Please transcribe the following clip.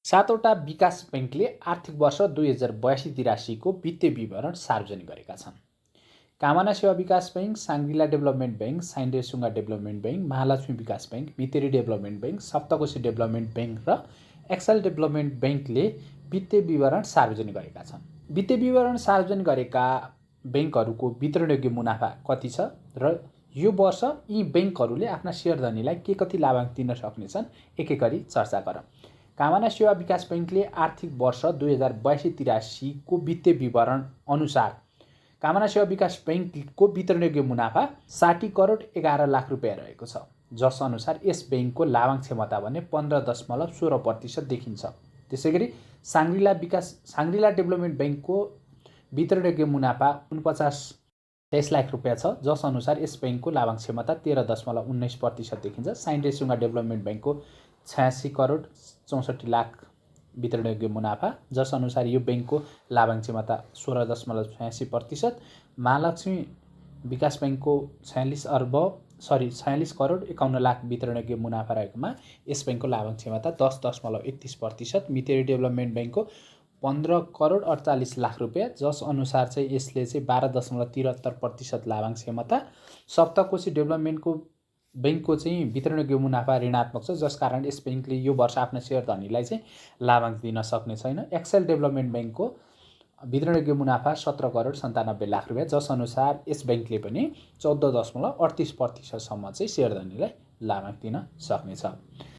सातवटा विकास बैंकले आर्थिक वर्ष 2082-83 को वित्तीय विवरण सार्वजनिक गरेका छन्। Kamana Sewa Bikas bank, Shangrila development bank, साइन्डेसुङ्गा development bank, Mahalaxmi Bikas bank, Miteri development bank, Saptakoshi development bank र एक्सेल डेभलपमेन्ट बैंकले वित्तीय विवरण सार्वजनिक गरेका छन्। वित्तीय विवरण सार्वजनिक गरेका बैंकहरूको वितरणयोग्य मुनाफा कति छ र यो वर्ष यी बैंकहरूले आफ्ना शेयरधनीलाई के कति लाभांश दिन सक्नेछन् एक एक गरी चर्चा गरौँ। कामना सेवा विकास बैंकले आर्थिक वर्ष 2082-83 को वित्तीय विवरण अनुसार कामना सेवा विकास बैंकको वितरणयोग्य मुनाफा 60 करोड 11 लाख रुपियाँ रहेको छ, जस अनुसार यस बैंकको लाभांश क्षमता भने 15.16% देखिन्छ। त्यसैगरी साङ्ग्रिला डेभलपमेन्ट बैंकको वितरणयोग्य मुनाफा 49 लाख रुपियाँ छ, जस अनुसार यस बैंकको लाभांश क्षमता 13.19% देखिन्छ। साइन्डेसुङ्गा डेभलपमेन्ट बैंकको 86 करोड 64 लाख वितरणयोग्य मुनाफा, जस अनुसार यो बैंकको लाभांश क्षमता 16.86%। महालक्ष्मी विकास बैंकको 46 करोड 51 लाख वितरणयोग्य मुनाफा रहेकोमा यस बैंकको लाभांश क्षमता 10.31%। मितेरी डेभलपमेन्ट बैंकको 15 करोड 48 लाख रुपियाँ, जस अनुसार चाहिँ यसले चाहिँ 12.73% लाभांश क्षमता। सप्तकोशी डेभलपमेन्टको बैंकको चाहिँ वितरणयोग्य मुनाफा ऋणात्मक छ, जसकारण यस बैंकले यो वर्ष आफ्ना शेयरधनीलाई चाहिँ लाभांश दिन सक्ने छैन। एक्सेल डेभलपमेन्ट बैंकको वितरणयोग्य मुनाफा 17 करोड 97 लाख रुपियाँ, जस अनुसार यस बैंकले पनि 14.38% सम्म चाहिँ शेयरधनीलाई लाभांश दिन सक्नेछ।